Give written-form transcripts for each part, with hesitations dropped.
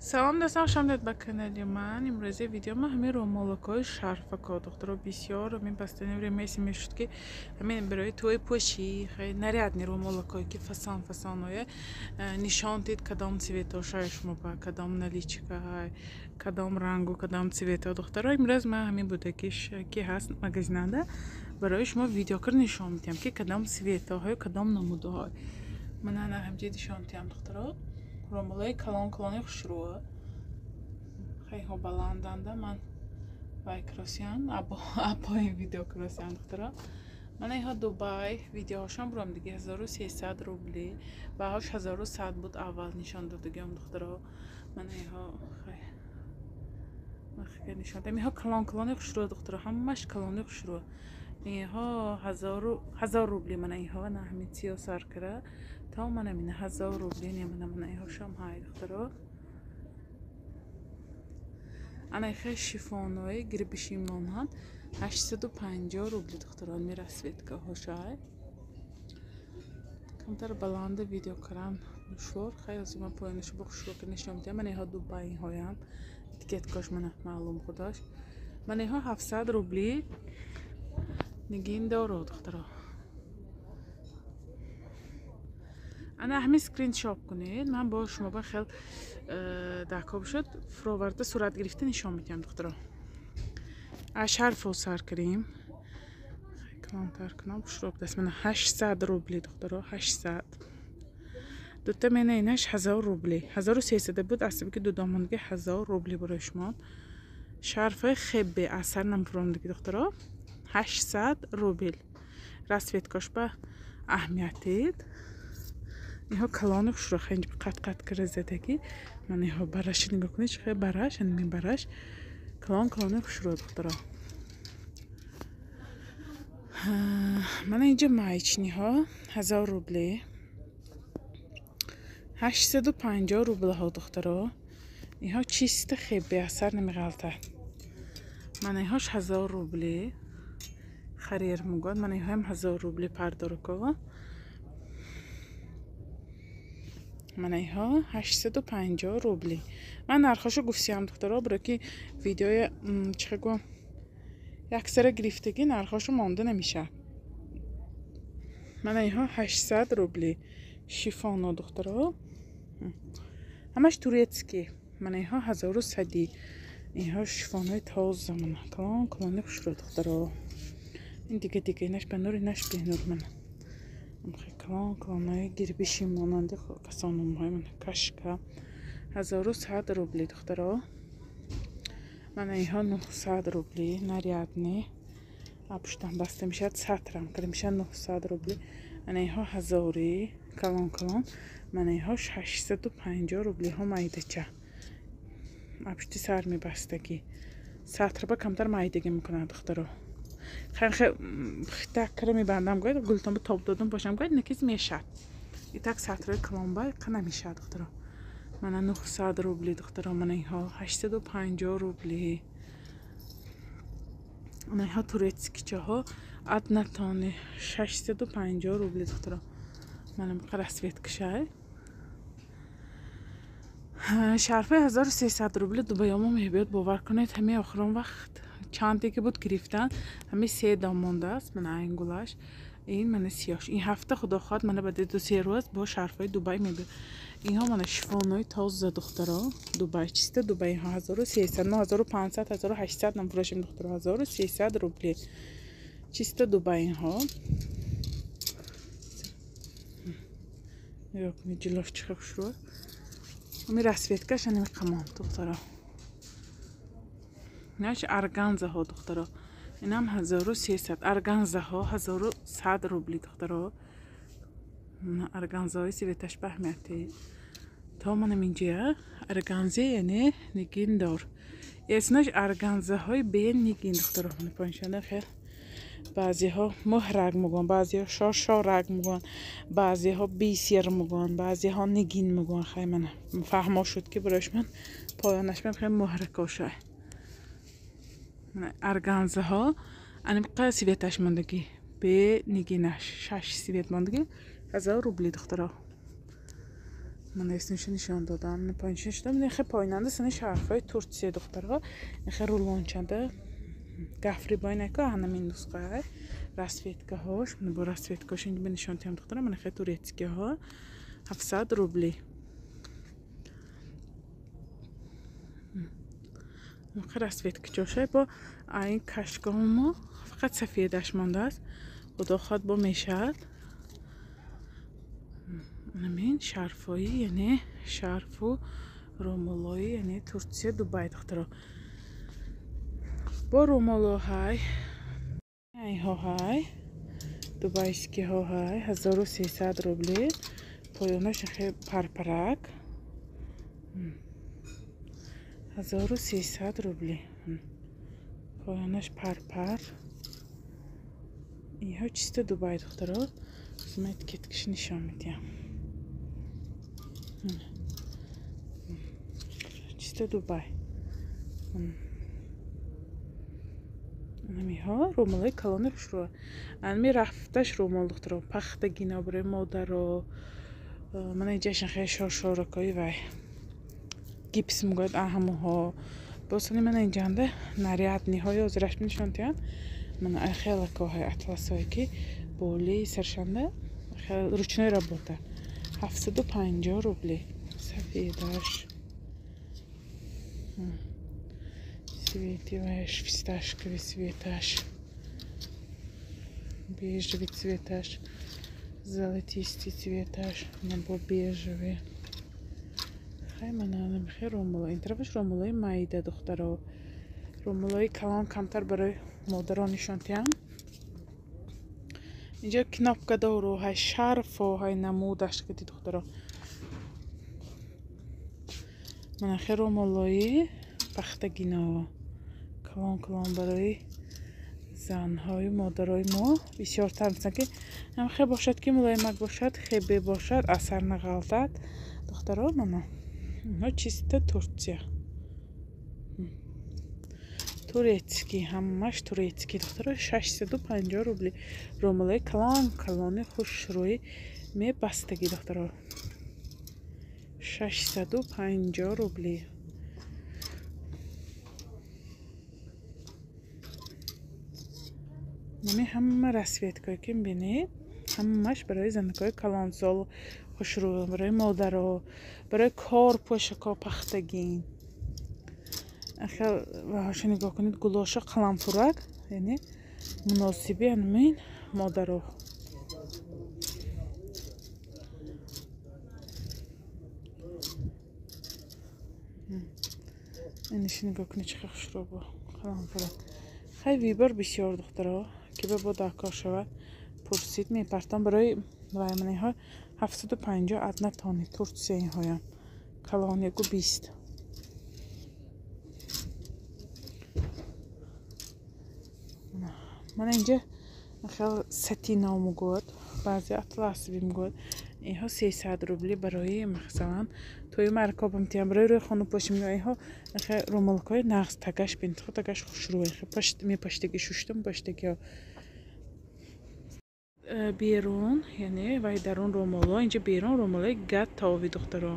Салом дӯстон, хуш омадед ба канали ман. Имрӯзи видео ма ҳамин румолакҳои шарфако. Духтаро, бисёр ҳамин последнее время эси мешуд, ки ҳамин барои тӯи пӯшӣ, нарядный румолакҳое, ки фасон фасоное нишон дид, кадом цветошай шумо ба кадом наличкаҳай, кадом рангу кадом цвето. Духтаро, имрӯз ман ҳамин будагиш, ки ҳаст магазинанда, барои шумо видео кар нишон медиҳам, ки кадом цветоҳою кадом намудҳой. Мана ҳамҷи нишон медиҳам, духтаро, румолаи калон калони хушрӯ, хеле баланданда. Ман вай кросиям, апои видео кросиям. Духтаро, мана иҳо Дубай, видеоҳошон бурам диги 1300 рубли, баҳош 1100 буд аввал нишон додагиам. Духтаро, мана иҳо нишон додам, иҳо калон калони хушрӯ. Духтаро, ҳамаш калони хушрӯ. Иҳо 1000 рубли. Мана иҳо на ҳамин сиё сар кара то мана мина 1000 рубли. Не, мана мана иҳошам ҳай, духтаро. Ана ихе шифонои гирбиши монанд 850 рубли. Духтаро, ми расцветкаҳошай. Камтар баланда видео карам душвор. Хай, ҳозир ман поёнашо бо хушрӯ ки нишон медиҳам. Мана иҳо дубайҳоям, этикеткош мана маълум худаш. Мана иҳо 700 рубли, нигин доро, духтаро. Ана ҳамин скриншот кунед, ман бо шумо ба хел дакоб шуд фуроварда сурат гирифта нишон медиҳам. Духтаро, аз шарфо сар кардем, калонтар кунам, хушрӯ будаст. Мана 800 рубли, духтаро, 800. Дута мена инаш 1000 рубли, 1300 буд, асаби ки дудомондаги 1000 рубли барои шумо. Шарфаи хебе асар намфуромдаги, духтаро, 800 рубл. Расцветкош ба аҳамиятед. Иҳо калони хушрӯ, хеле қат қат кара задагӣ. Ман иҳо бараши нигоҳ кунед, чӣ хеле бараш, ани бараш калон калони хушрӯ, духтаро. Мана инҷа маечниҳо 1000 рубли, 850 рублҳо, духтаро. Иҳо чиста хебе, асар намеғалтад. Мана иҳош 1000 рубли, харир мугод. Мана иҳоям 1000 рубли, пардорукова. Мана иҳо 850 рубли. Ман нархошо гуфтиям, духтаро, баро ки видеои чӣ гӯям, яксара гирифтагӣ нархошо монда намешавад. Мана иҳо 800 рубли, шифоно, духтаро, ҳамаш турецкий. Мана иҳо 1100. Иҳо шифонои тоза, мана калон калони хушрӯ, духтаро. Ин дига дига, инаш ба нур, инаш бенур. Мана калон калонои гирбиши монанди касономҳои, мана кашка 1100 рубли, духтаро. Мана иҳо 900 рубли, нарядный, апуштам баста мешавад, сатрам карда мешавад, 900 рубли. Мана иҳо ҳазори, калон калон. Мана иҳо 650 рублиҳо, майдача, апушти сар мебастагӣ, сатрба камтар майдагӣ мекунад, духтаро. Хитак кара мебандам, гӯяд гултон тоб додам бошам, гӯяд накиз мешад. Итак сатрои калонба қа намешад, духтаро. Мана 900 рубли, духтаро. Мана иҳо 850 рубли. Мана иҳо турецкичаҳо однотонный 650 рубли, духтаро. Мана расцветкашай. Шарфаи 1300 рубли Дубайомо мебиёд, бовар кунед, ҳамин охирон вақт чанде ки буд гирифтан, ҳамин се дом мондааст. Мана айн гулаш, ин мана сиёш. Ин ҳафта, худо хоҳад, мана баъди 2-3 рӯз бо шарфҳои Дубай мебиёд. Инҳо мана шифонои тоза, духтаро, Дубай, чиста Дубай. Инҳо 1300, мо 1500, 1800 намфурӯшем, духтаро, 1300 рубли, чиста Дубай инҳо. Нигоҳ кунед, ҷилош чӣ хел хушрӯ. Ҳамин расцветкаш ани қамон, духтаро. Инаш арганзаҳо, духтаро, инам 1300. Арганзаҳо 1100 рубли, духтаро. Арганзаҳои цветаш ба аҳамияти то манам инҷия арганзе, яъне нигиндор. Эснаш арганзаҳои бе нигин, духтаро. Мана поиншанда хел баъзеҳо муҳрак мегӯянд, баъзеҳо шошорак мегӯянд, баъзеҳо бисер мегӯянд, баъзеҳо нигин мегӯянд. Хай, мана фаҳмо шуд, ки барои шумо поёнаш мехоҳем муҳракошай. Арганзаҳо аниқа цветаш мондагӣ, бе нигинаш шаш цвет мондагӣ, 1000 рубли, духтаро. Ман эсниши нишон додам. Поинши шудам. Нехе поинанда сани шарфҳои Турция духтарҳо. Нехе рулончанда гафри бойнако ҳанамин нусхаи расцветкаҳош. Бо расцветкаҳош инҷо нишон тиҳам духтара. Ман хе турецкиҳо 700 рубли. Расцветка ҷошай бо ин кашкаҳомо фақат сафедаш мондааст. Худо хоҳад бо мешавад. Намин шарфҳои, яъне шарфу румолои, яъне Турция Дубай духтаро. Бо румоло ҳай, инҳо ҳай, дубайскиҳо ҳай, 1300 рубли. Поёнаш хе парпарак. 1300 рубли. Поёнаш парпар. Инҳо чисто Дубай духтаро. Ман этикеткаш нишон медиҳам. Чисто Дубай. Ҳамиҳо румолои калони хушрӯ. Ами рафташ румол духтаро, пахтагино барои модаро. Мана инҷашон хеле шоршоракои вай. Гипс мегӯяд ҳамоҳо. Босани мана инҷанда нарядниҳои ҳозираш нишон диҳам. Мана хелакоҳои атласҳое ки боли саршанда ручной работа. 750 рубли. Сафедаш. Светиваш, фисташковый цветаш, бежевый цветаш, золотистый цветаш, набо бежевый. Хай мананам хе румоло. Ин тарафаш румолои майда духтаро. Румолои калон камтар барои модарон нишон диҳам. Инҷо кнопка дору, ҳай шарфо, ҳай намудаш кати духтаро. Мана хе румолои пахтагино. Калон калон барои занҳои модарои мо бисёртар мисанд ки ҳам хе бошад ки мулоимак бошад, хебе бошад, асар нағалтад. Духтаро мана инҳо чисто Турция. Турецкий, ҳамаш турецкий духтаро. 650 рубли. Румолои калон калони хушрӯи мебастагӣ духтаро. 650 рубли. Нами ҳама расцветкое ки мебинед, ҳамаш барои занакҳои калонсол хушрӯ, барои модаро, барои кор пӯшако пахтагин. Ахел ваҳоша нигоҳ кунед, гулоша қаламфурак, яъне муносиби ҳамин модаро. Инаши нигоҳ кунед чӣ хел хушрӯ бо қаламфурак. Хай вибор бисёр духтаро, ки ба бо дакор шавад пурсид мепартам барои вайманиҳо 750 одна тони Турция инҳоям. Калон 120. Мана инҷа хел сатино мегӯяд, баъзе атласви мегӯяд. Инҳо 300 рубли барои масалан тои маркобам тиям барои рӯи хона пошим. Инҳо румолкҳои нағз тагаш бинтхо тагаш хушрӯ мепаштаги шуштум паштагиҳо. Берун, яъне вай дарун румоло, инҷа берун румолои гатови духтаро.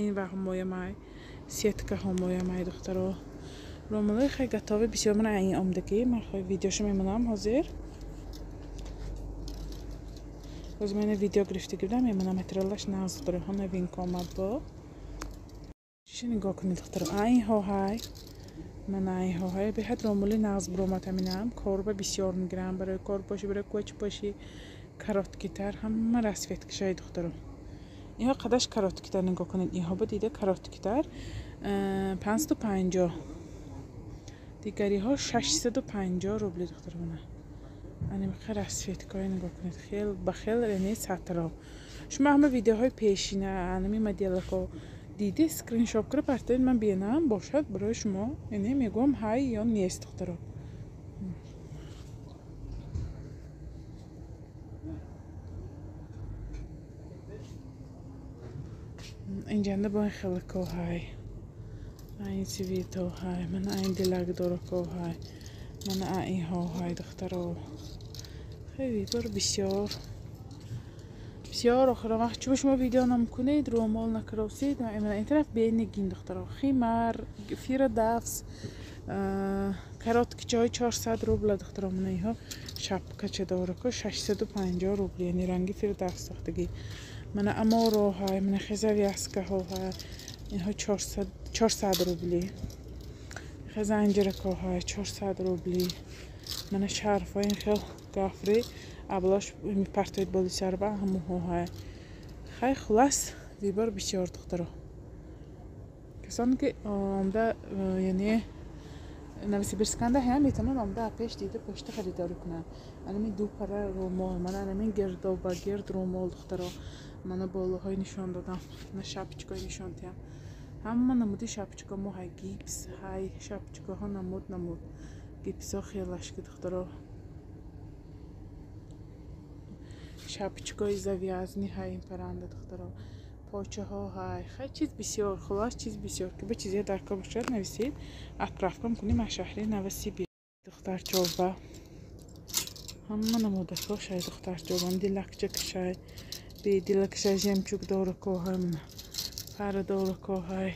Ин ва ҳамоямай сетка ҳамоямай духтаро. Румолои хай гатови бисёр ман ин омдагӣ. Ман хай видеошо мемонам ҳозир. Боз ман видео гирифтагӣ будам, мемонам материалаш нағз духтаро. Ҳо новинка омад бо. Чӣ нигоҳ кунед духтаро. Инҳо ҳай. Мана инҳо ҳай. Беҳад румоли нағз буромад ҳаминам. Корба бисёр мегирам. Барои кор бошӣ, барои коч бошӣ. Короткитар ҳама расцветкашай духтаро. Инҳо қадаш короткитар нигоҳ кунед. Инҳо ба дида короткитар 550. Дигариҳо 650 рубли духтаро. Мана анимқа расцветкаҳо нигоҳ кунед. Хел ба хел яъне сатро. Шумо ҳама видеоҳои пешина анами моделако диди скриншот кара партоед, ман бинам бошад барои шумо, яъне мегӯям ҳай ё нест духтаро. Инҷанда бо ин хелако ҳай, ин цвето ҳай, мана ин дилакдорако ҳай, мана инҳо ҳай духтаро. Хеле вибор бисёр Бисёр охиро вақт чӯба шумо видео намкунед, рӯмол накаросид. Ин тараф бенигин, духтаро, химар, фирадавс, короткичаҳои 400 рубла, духтаро. Мана иҳо шапкача дорако, 650 рубли, яъне ранги фирадавс сохтагӣ. Мана амороҳай, мана хезавязкаҳо, инҳо 400 рубли. Хезанҷиракоҳай 400 рубли. Мана шарфҳои ин хел гафри аблош мепартоед боли сарба, ҳамоҳоҳай. Хай, хулас, выбор бисёр, духтаро. Касоне ки омда, яъне Новосибирсканда ҳам, метавонанд омда пеш дида, пошта харидорӣ кунанд. Анами ду пара рӯмол, мана анамин гирдоба гирд рӯмол, духтаро. Мана болоҳои нишон додам, на шапочкаҳои нишон диҳам. Ҳама намуди шапочка мо ҳай, гипс ҳай, шапочкаҳо намуд намуд, гипсҳо хелашки, духтаро. Шапочкаҳои завязный ҳай, ин паранда, духтаро, почаҳо ҳай. Хай, чиз бисёр, хулос, чиз бисёр. Ки ба чизе дар кор бошад, нависед, отправка мекунем аз шаҳри Новосибир. Духтарчоба ҳама намудакош ҳай, духтарчобам, дилакчакашай, бедилакашай, жемчуг дорако ҳай, пара дорако ҳай.